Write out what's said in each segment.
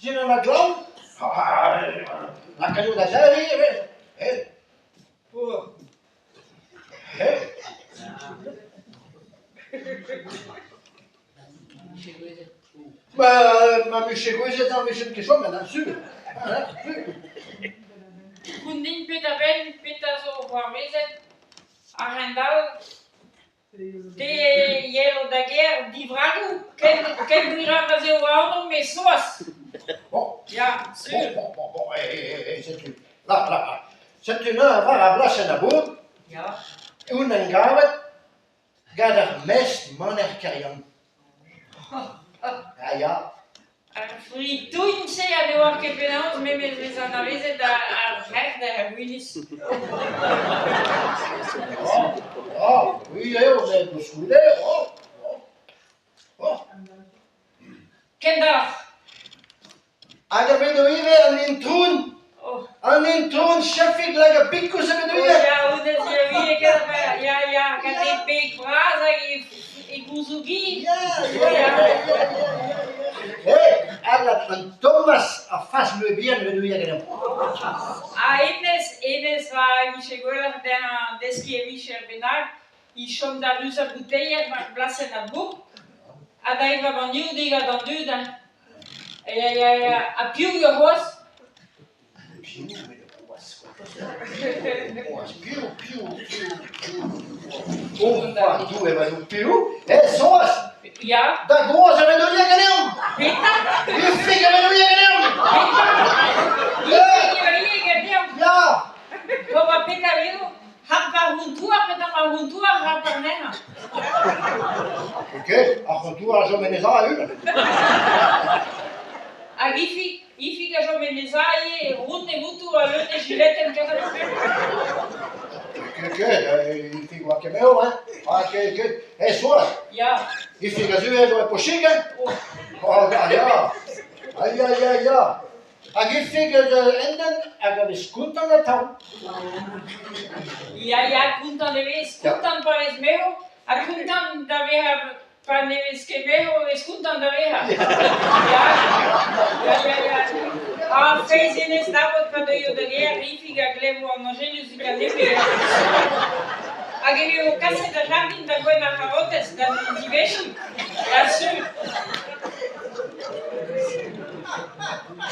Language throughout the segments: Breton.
Dindan ar glav, lakaat eo da serriñ ivez, eh. Eh. Ma ma 'mije gouezet ne vijen ket chomet hein, sur, hein, sur. Kont din penn-da-benn petra zo c'hoarvezet a-hend-all. Te 'yelo da gêr divragoù ken ken gwir ma'z eo va anv me Soaz. Bon. Ya, sur. Bon, bon, bon, eh, eh, setu, là, là, là. Setu neuze war ar blasenn a-bout, Ya. on en gavet gant ar mestr maner Keryann. Ah ya. Ar fri-tougn-se ha ne oar ket penaos memes vez anavezet ar c'herder er Winizh. Oh, oh, oui eo, met koulskoude, oh, oh, oh. Kendalc'h. Hag a vedo ivez an intron, an intron Chefig hag a bikous a vedo ivez. Ya, honnezh ivez ket, ya, ya, gant e beg bras hag e gouzoug-hi. Ya, ya, ya, ya, ya. Hey, hag an Thomas a fas-me bihan a vedo ivez ganeomp. Ha hennezh, hennezh va vije gwelloc'h dezhañ deskiñ e vicher bennak, e chom da ruzañ bouteier war blasenn ar bourk ha da evañ banneoù digant an dud hein. Ya, ya, ya. Ha piv eo c'hoazh? Piv eo c'hoazh? C'hoazh piv, piv, piv, piv? Oh, va Doue, va Doue, piv? Eh, Soaz! Ya. Da gozh a vedo ganeomp! Petra? Ifig a vedo ganeomp! Petra? Ifig a vedo ganeomp? Ya! Bon, ba petra vezo? Harp ar c'hontour, petra ar c'hontour, harp ar nec'hañ. Ok, ar c'hontour a chom en e za e-unan. Hag Ifig, Ifig a chom en e za ivez, roud e votoù ha leun e jiletenn kaset. Ket, ket, Ifig oa ket bev, hein. Ah, ket, ket. Eh, Soaz Ya. Ifig a zeu zo e pochig, hein. Oh. Oh, ya. Ah, ya, ya, ya. Hag Ifig eus Enden hag a vez kontant atav. Ya, ya, kontant e vez, kontant pa vez mezv, ha kontant da vezañ pa ne vez ket mezv e vez kontant da vezañ. Ya, ya, ya, ya. Ha feiz hennezh dabot pa deuio da gêr, Ifig a glevo an Angelus ganimp. Hag e vezo kaset da jardin da gouent ar c'harotez da zivezhiñ, ya sur.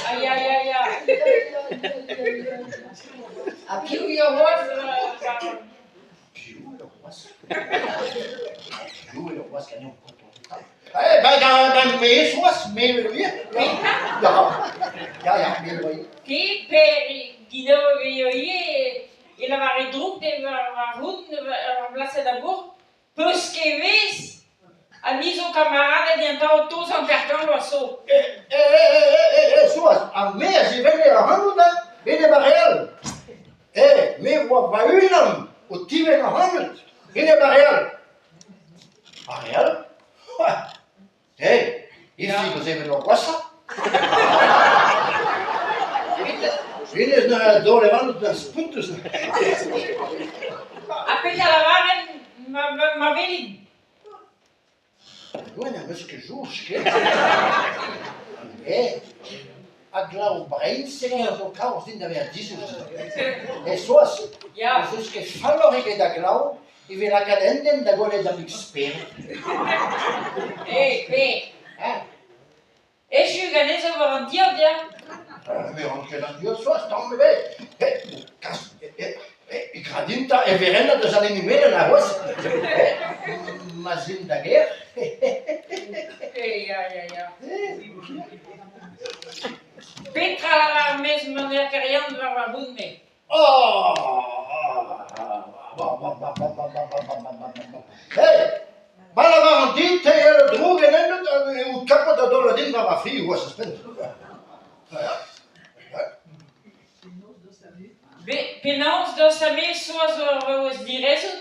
Ah ya, ya, ya. Ha piv eo c'hoazh Piv eo c'hoazh? Piv eo c'hoazh ganeomp Eh ben, ben me c'hoazh, me eo ivez. Petra? Ya, ya, ya, me eo ivez. Te, Per Guido eo ivez e lavare droug dezhe war war roud war blasenn ar bourk. Peus ket vez ha ni zo kamaraded gantañ o tozañ 50 vloaz zo. Eh, eh, eh, eh, eh, Soaz, ha me a zivenne ac'hanout, hein, enep ar re all. Eh, me oa va-unan o tivenn ac'hanout, enep ar re all. Ar re all Eh, Ifig o sevel ur gwashañ. Hennezh neuze a daol e vannout da spontus. Ha petra lavaren ma, ma, ma welin? Gwenn am eus ket soñj ken. Eh, ha glav Breizh a zo kaoz din da vezañ disoñj. Eh, Soaz, Ya. ez eus ket falloc'h eget a glav e vez lakaet un den da goll e dammig spered. Eh, eh, Hein? Echu ganez war an diod, ya? Ne ran ket an diod soaz, tamm ebet. Eh, kas, eh, eh, gra din 'ta everennad eus an hini melen a-c'hoazh. Eh, ma 'z in da gêr. Eh, ya, ya, ya. Petra lavar ar-maez maner Keryann war va c'houn-me? Hey, ma lavaran dit te eo droug en ennout eo kapot da daol din war ma fri c'hoazh ouzhpenn. Penaos daoust ha me Soaz ur vaouez direzon?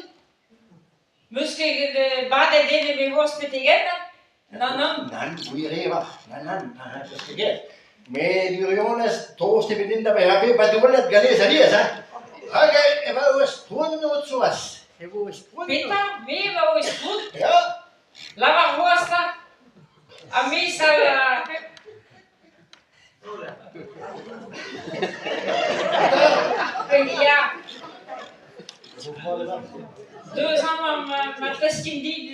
'Meus ket badet den ebet c'hoazh betek-henn hein? Nann, nann. Nann, gwir eo avat. Nann, nann, n'eus ket graet. Met gwirionez, tost eo bet din da vezañ bet badouellet ganez alies hein. Hag e vo spont out Soaz. E vo spont. Petra? Me e vo spont? Ya. Lavar c'hoazh 'ta. Ha me sa... Ya. Deus amañ ma teskin dit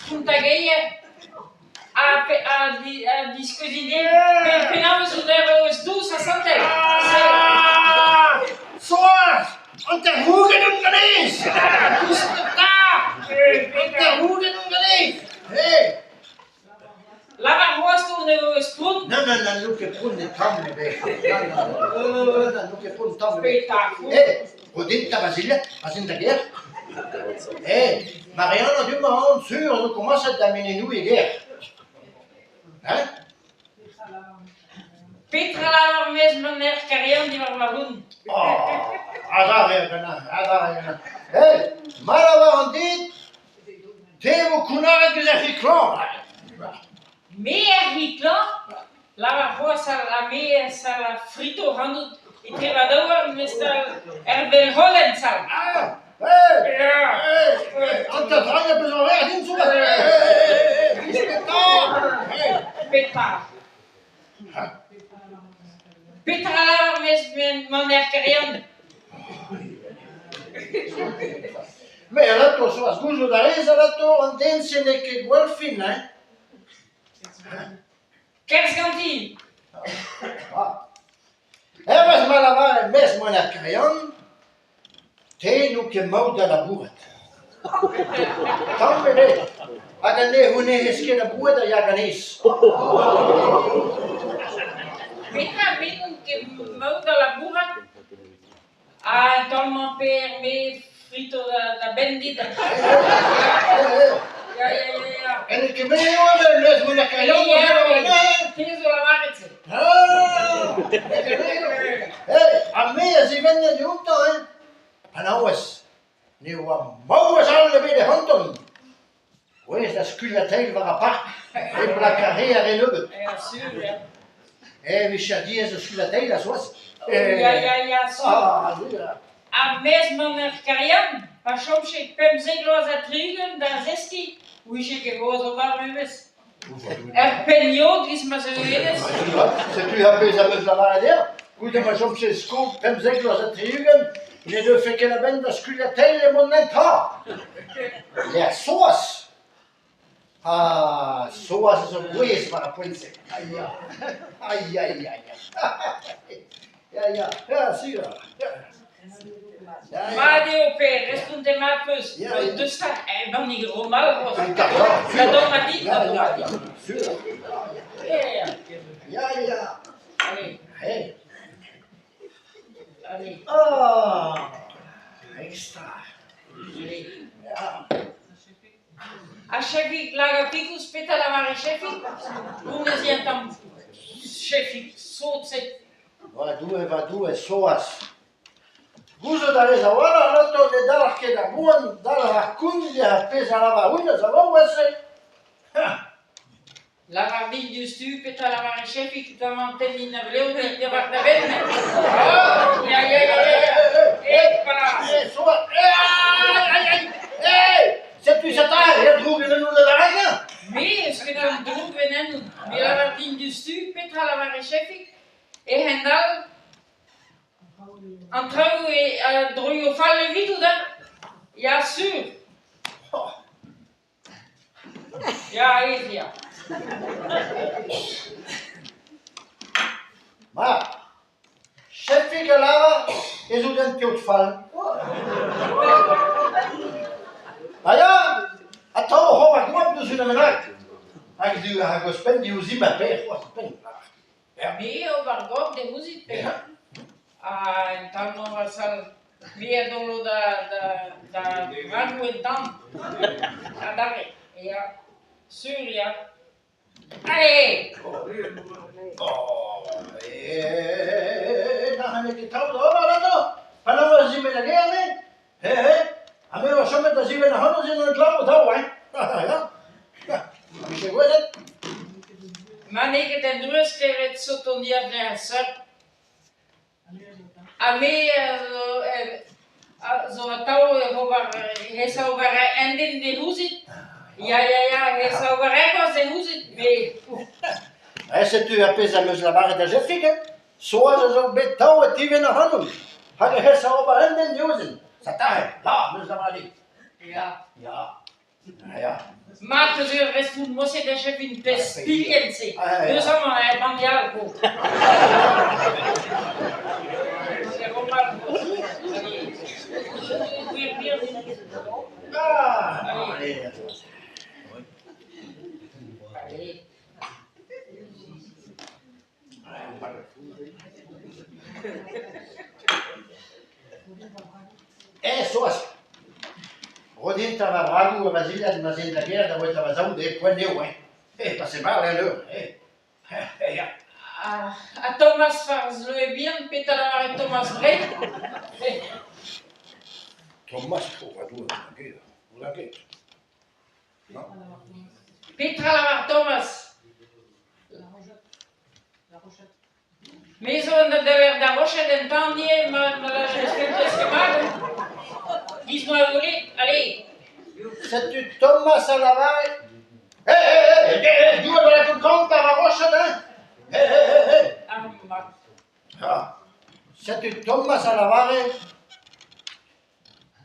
kontañ geier ha diskouezin dit penaos out errez dous ha santel. Soaz, hanter-vouget on ganez! Kousket 'ta! Hanter-vouget on ganez! Hey! Lavar c'hoazh on eus pront. Nann, nann, nann, n'on ket pront e tamm ebet. Nann, nann, nann, n'on ket pront tamm ebet. Petra pront? Eh, ro din 'ta va zilhad, pa'z in da gêr. Eh, Marianna du-mañ on sur zo komañset da menenoù e gêr. Hein? Petra lavar 'maez ma merc'h Kariann diwar ma c'hount? Oh, adarre ganin, adarre ganin. Eh, ma lavaran dit, Te vo kounnaret eus ar c'hi klañv. Me ar c'hi klañv? Lavar c'hoazh ha me a sal ar frito ac'hanout etre va daouarn mestr er velc'holenn sal. Ah, hey, hey, hey, hanter drailh a peus ober din zo. Hey, hey, hey, petra? Hey. Petra? Petra a lavar maner Kerian? Me alato soaz gouzout a rez alato an den-se n'eo ket gwall fin hein. Kerzh ganti! Hervez ma lavare mestr maner Kerian, Te n'out ket maout da labourat. Tamm ebet. Hag an ne c'hounezez ket a boued a ya ganez. Petra me n'on ket maout da labourat? Ha un tamm-mañ Per me frito da benn dit. Ya, ya, ya, ya. En ket me eo lez mont ar kailhon. Te zo lavaret se. Ah! Hey, ha me a zivenne dioutañ, hein. Penaos ne oa maouez all ebet er c'hanton. Gouez da skuilhañ teil war ar park hep lakaat re a re nebeut. Ya, sur, ya. Eh, 'vije diaes da skuilhañ teil a-zoaz. Ya, ya, ya, sur. Ah, ya. Ha mezh maner Karian, pa chomje 15 vloaz ha 60 da zeskiñ, 'ouije ket c'hoazh ober memes. Er penn-yod 'giz ma zeu hennezh. Setu ar pezh am eus lavaret dezhañ. Goude ma chomfe skol 15 vloaz ha 60 ne deufe ket a-benn da skuilhañ teil e mont netra. Ya, Soaz. Ah, Soaz a zo gouez war ar poent-se. Ai, ai, ai, ai. Ya, ya, ya, sur. Mat eo Per, respontet mat 'peus. Deus 'ta, bannig romal c'hoazh. Da dommañ dit, da dommañ dit. Ya, ya. Allez. Hey. Allez. Ah, extra. Ya. Ha chefig lakaat pikous petra 'lavare chefig? Honnezh eo un tamm chefig sot-se. Va Doue, va Doue, Soaz. Gouzout a rez a-walc'h alato ne dalc'h ket ar boan dalc'h ar koun diouzh ar pezh a lavar honnezh a vaouez-se. Lavar din diouzhtu petra 'lavare chefig gant tenniñ a vlev dit war da benn. Ya, ya, ya, ya. Hep Eh, Soaz, eh, ai, ai, eh, setu satan, er droug en ennout da lavaret Me eus ket an droug en ennout. Me lavar din diouzhtu petra 'lavare chefig. E-hend-all, an traoù a droio fall evidout hein. Ya, sur. Ya, aes ya. Ma, chefig a lavar ez out un teod fall. Ha ya, atav oc'h ober goap deus unan bennak. Hag hag ouzhpenn diouzhimp ar pec'h c'hoazh ouzhpenn. Me eo war gog da ouzit pe Ha un tamm war sal me a daolo da da da vragoù en tan. Adarre, ya. Sur ya. Allez! Oh, eh, n'ac'h ket traoù da ober atav. Penaos ez int bet da gêr, me? He, he, ha me a oa chomet da zibenn ac'hanon dindan an glav atav, hein. Ya, ya, vije gouezet. Ma n'eo ket en deus klevet sotoniad ar seurt. Ha me a zo atav oc'h ober esa ober un den d'e c'houzit. Ya, ya, ya, esa ober c'hoazh d'e c'houzit, met... Setu ar pezh am eus lavaret da Jeffig, hein. Soaz a zo bet tav e tivenn ac'hanon hag ec'h esa ober un den diouzhin. Sataret, ya, 'm eus lavaret dit. Ya. Ya. Ya. Mat eus ur respont moset da chef un pezh pikenn-se. Deus amañ, eh, banniel ko. Ah, allez. Allez. Eh Soaz, ro din 'ta va bragoù ha va zilhad ma'z in da gêr da voueta va zaout eo poent eo hein. Eh pase mat eo leur eh. Ya. Ha Thomas Farz leue bihan, petra lavare Thomas Bret? Thomas, oh va Doue, n'ouzon ket, n'ouzon ket. Petra lavar Thomas? Me zo en da dever da roched en tan ivez ma ma respetez ket mat. Giz ma vo ret, allez. Setu Thomas a lavare Hé, hé, hé, hé, Doue va lakaat kant war ar roched, hein Hé, hé, hé, hé Ar mat. Ah. Setu Thomas a lavare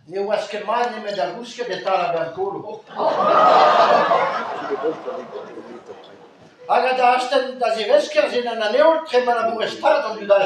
Ne oas ket mat nemet da gousket e-tal ar bern-kolo. Hag da astenn da zivesker dindan an heol trema labourez start an dud all.